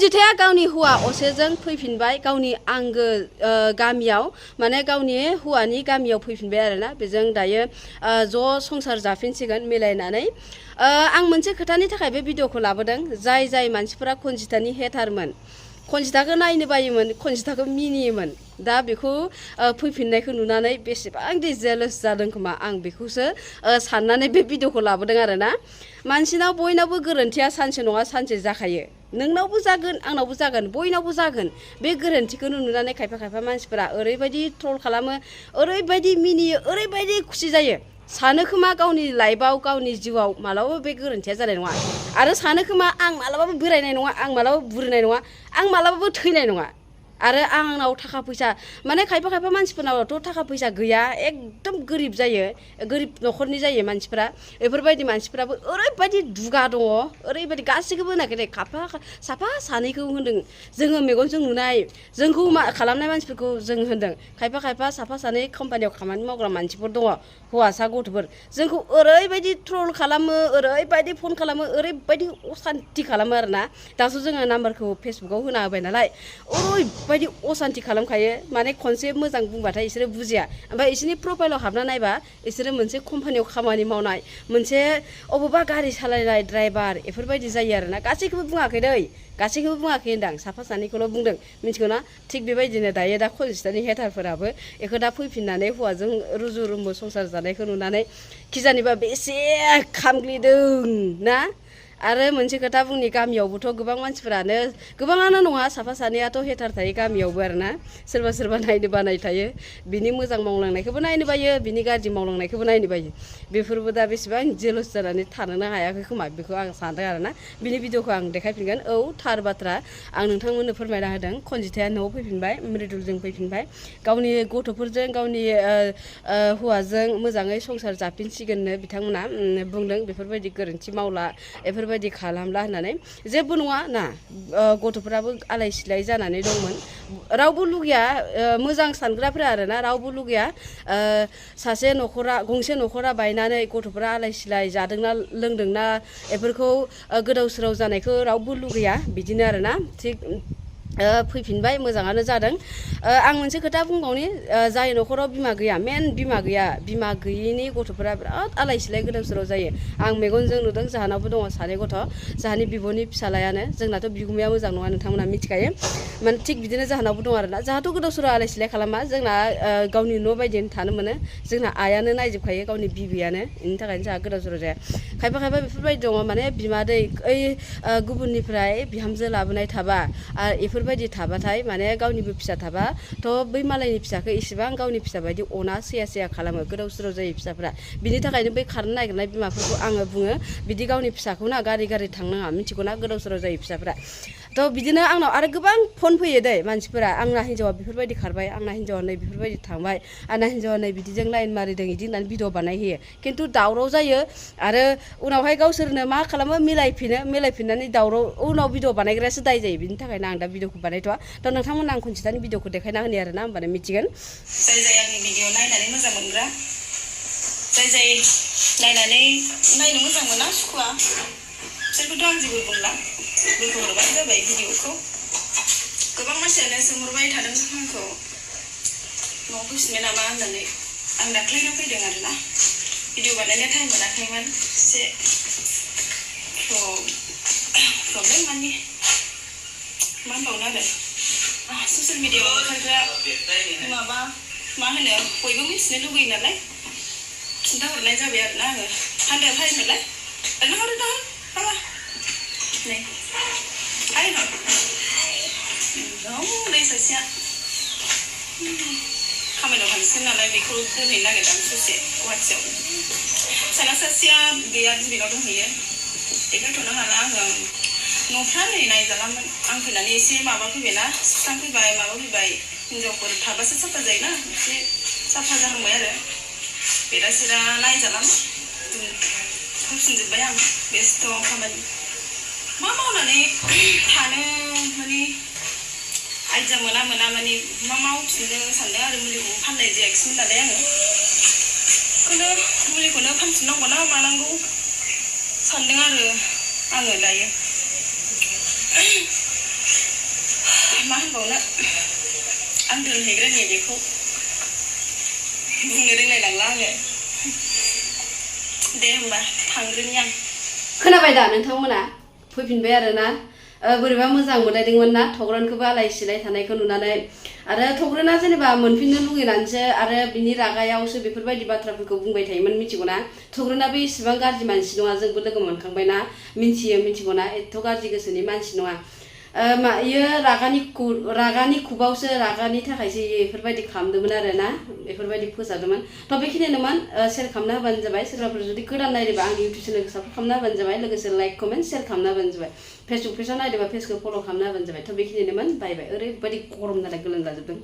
खनजिथाया गावनि हौवा असेजों फैफिनबाय गावनि आंगो गामियाव माने गावनि हौवानि गामियाव फैफिनबाय आरोना बेजों दायो ज' संसार जाफिनसिगोन मिलायनानै आं मोनसे खोथानि थाखाय बे भिडिअखौ लाबोदों जाय मानसिफोरा खनजिथानि हेटारमोन खनजिथाखौ नायनो बायोमोन खनजिथाखौ मिनियोमोन दा बेखौ फैफिननायखौ नुनानै बेसेबांदि जेलस जादों खोमा आं बेखौसो साननानै बे भिडिअखौ लाबोदों आरोना मानसिनाव बयनावबो गोरोन्थिया सानसे नङा सानसे जाखायो नोंनावबो जागोन आंनावबो जागोन बयनावबो जागोन बे गोरोन्थिखौनो नुनानै खायफा मानसिफोरा ओरैबायदि ट्रल खालामो ओरैबायदि मिनियो ओरैबायदि खुसि जायो सानो खोमा गावनि लाइफआव गावनि जिउआव मालाबाबो बे गोरोन्थिया जानाय नङा आरो सानो खोमा आं मालाबाबो बोरायनाय नङा आं मालाबाबो बुरिनाय नङा आं मालाबाबो थैनाय नङा आरो आंनाव थाखा फैसा माने खायफा मानसिफोरनावथ' थाखा फैसा गैया एकदम गोरिब जायो गोरिब न'खरनि जायो मानसिफोरा बेफोरबायदि मानसिफोराबो ओरैबायदि दुगा दङ ओरैबायदि गासैखौबो होनाखै साफा सानैखौ होनदों जोङो मेगनजों नुनाय जोंखौ खालामनाय मानसिफोरखौ जों होनदों खायफा साफा सानै कम्पानियाव खामानि मावग्रा मानसिफोर दङ हौवासा गथ'फोर जोंखौ ओरैबायदि ट्रल खालामो ओरैबायदि फन खालामो ओरैबायदि असान्ति खालामो आरोना दासो जोङो नाम्बारखौ फेसबुकाव होना होबाय नालाय ओरैबायदि असान्ति खालामखायो माने खनसे मोजां बुंबाथाय बिसोरो बुजिया ओमफ्राय बिसोरनि प्रफाइलाव हाबना नायबा बिसोरो मोनसे कम्पानियाव खामानि मावनाय मोनसे अबेबा गारि सालायनाय ड्राइभार बेफोरबायदि जायो आरोना गासैखौबो बुङाखै दै गासैखौबो बुङाखै होनदां साफा सानैखौल' बुंदों मिथिगौ ना थिग बेबायदिनो दायो दा खनजिथानि हेटारफोराबो बेखौ दा फैफिननानै हौवाजों रुजु रुमु संसार जानायखौ नुनानै खिजानिबा बेसे खामग्लिदों ना आरो मोनसे खोथा बुंनि गामियावबोथ' गोबां मानसिफोरानो गोबाङानो नङा साफा सानैयाथ' हेटार थायो गामियावबो आरोना सोरबा नायनो बानाय थायो बिनि मोजां मावलांनायखौबो नायनो बायो बिनि गाज्रि मावलांनायखौबो नायनो बायो बेफोरबो दा बेसेबां जेलस जानानै थानोनो हायाखै खोमा बेखौ आं सानदों आरोना बिनि भिडिअखौ आं देखायफिनगोन औ थार बाथ्रा आं नोंथांमोननो फोरमायना होदों खनजिथाया न'आव फैफिनबाय मृदुलजों फैफिनबाय गावनि गथ'फोरजों गावनि हौवाजों मोजाङै संसार जाफिनसिगोननो बिथांमोना बुंदों बेफोरबायदि गोरोन्थि मावला बेफोरबायदि खालामला होननानै जेबो नङा ना गथ'फोराबो आलाय सिलाय जानानै दंमोन रावबो लुगैया मोजां सानग्राफोरा आरोना रावबो लुगैया सासे न'खरा गंसे न'खरा बायनानै गथ'फोरा आलाय सिलाय जादोंना लोंदोंना बेफोरखौ गोदाव सोराव जानायखौ रावबो लुगैया बिदिनो आरोना थिग फैफिनबाय मोजाङानो जादों आं मोनसे खोथा बुंबावनि जाय न'खराव बिमा गैया मेन बिमा गैयिनि गथ'फोरा बिराद आलाय सिलाय गोदाव सोराव जायो आं मेगनजों नुदों जाहानावबो दङ सानै गथ' जाहानि बिब'नि फिसालायानो जोंनाथ' बिगुमाया मोजां नङा नोंथांमोना मिथिखायो माने थिग बिदिनो जाहानावबो दं आरोना जाहाथ' गोदाव सोराव आलाय सिलाय खालामा जोंना गावनि न' बायदिनो थानो मोनो जोंना आयानो नायजोबखायो गावनि बिबैयानो बेनि थाखायनो जोंहा गोदाव सोराव जाया खायफा बेफोरबायदि दङ माने बिमादै ओइ गुबुननिफ्राय बिहामजो लाबोनाय थाबा बेफोरबायदि थाबाथाय माने गावनिबो फिसा थाबा थ' बै मालायनि फिसाखौ इसेबां गावनि फिसा बायदि अना सैया खालामो गोदाव सोराव जायो फिसाफ्रा बिनि थाखायनो बै खारनो नागिरनाय बिमाफोरखौ आङो बुङो बिदि गावनि फिसाखौ ना गारि थांनाङा मिथिगौ ना गोदाव सोराव जायो फिसाफ्रा थ' बिदिनो आंनाव आरो गोबां फन फैयो दै मानसिफोरा आंना हिन्जावा बेफोरबायदि खारबाय आंना हिन्जावा नै बेफोरबायदि थांबाय आंना हिन्जावा नै बिदिजों लाइन मारिदों बिदि होननानै भिडिअ बानायहोयो खिन्थु दावराव जायो आरो उनावहाय गावसोरनो मा खालामो मिलायफिननानै दावराव उनाव भिडिअ बानायग्रायासो दाय जायो बिनि थाखायनो आं दा भिडिअखौ बानायथ'वा थ' नोंथांमोना आं खनजिथानि भिडिअखौ देखायना होनि आरोना होमबानो मिथिगोन जाय आंनि भिडिअ नायनानै मोजां मोनग्रा जाय नायनानै नायनो मोजां मोना सुखुवा बिसोरखौथ' आं जेबो बुंला बोखाहरबानो जाबाय भिडिअखौ गोबां मानसियानो सोंहरबाय थादों आंखौ न'आव फैफिनबाय नामा होननानै आं दाख्लैनो फैदों आरोना भिडिअ बानायनो टाइम मोनाखैमोन एसे प्रब्लेम माने मा होनबावनो आरो ससियेल मिडियाआव ओंखारग्रा माबा मा होनो बयबो मिथिनो लुगैयो नालाय खिन्थाहरनाय जाबाय आरोना आङो हान्दाया हाय नालाय हरो दा बाबा नै हाय हर नै सासेया खामानियाव थांसिगोन नालाय बेखौ दोनहैनो नागिरदां ससे गुवाहाटियाव फिसाला सासेया गैया बिबेनाव दंहैयो देखायथ'नो हाला आङो न'फ्रा नै नायजालामोन आं फैनानै एसे माबा फैबायना सुस्रांफैबाय माबा फैबाय हिनजावफोर थाबासो साफा जायोना एसे साफा जाहांबाय आरो बेरासिरा नायजालाम होफिनजोब्बाय आं बेस्थ' खामानि मा मावनानै थानो माने आइडिया मोना माने मा मावफिननो सानदों आरो मुलिखौ फाननाय जायाखिसैमोन नालाय आङो मुलिखौनो फानफिननांगौ ना मानांगौ सानदों आरो आङो दायो मा होनबावनो आं दोनहैग्रोनि बेखौ बुंनो रोंलायलांला आङो दे होमबा थांग्रोनि आं खोनाबाय दा नोंथांमोना फैफिनबाय आरोना बोरैबा मोजां मोनलायदोंमोन ना थग्रनखौबो आलाय सिलाय थानायखौ नुनानै आरो थग्रना जेनेबा मोनफिननो लुगैनानैसो आरो बिनि रागायावसो बेफोरबायदि बाथ्राफोरखौ बुंबाय थायोमोन मिथिगौना थग्रनाबो इसेबां गाज्रि मानसि नङा जोंबो लोगो मोनखांबायना मिथिगौना एथ' गाज्रि गोसोनि मानसि नङा इयो रागानि खुबावसो रागानि थाखायसो बेफोरबायदि खालामदोंमोन आरोना बेफोरबायदि फोसाबदोंमोन थ' बेखिनियानोमोन शेयार खालामना होबानो जाबाय सोरबाफोर जुदि गोदान नायदोंबा आंनि इउटुब चेनेलखौ साबस्क्राइब खालामना होबानो जाबाय लोगोसे लाइक कमेन्ट शेयार खालामना होबानो जाबाय फेसबुक पेजाव नायदोंबा पेजखौ फल' खालामना होबानो जाबाय थ' बेखिनियानोमोन बाय बाय ओरैबायदि गरम नालाय गोलोमगाजोबदों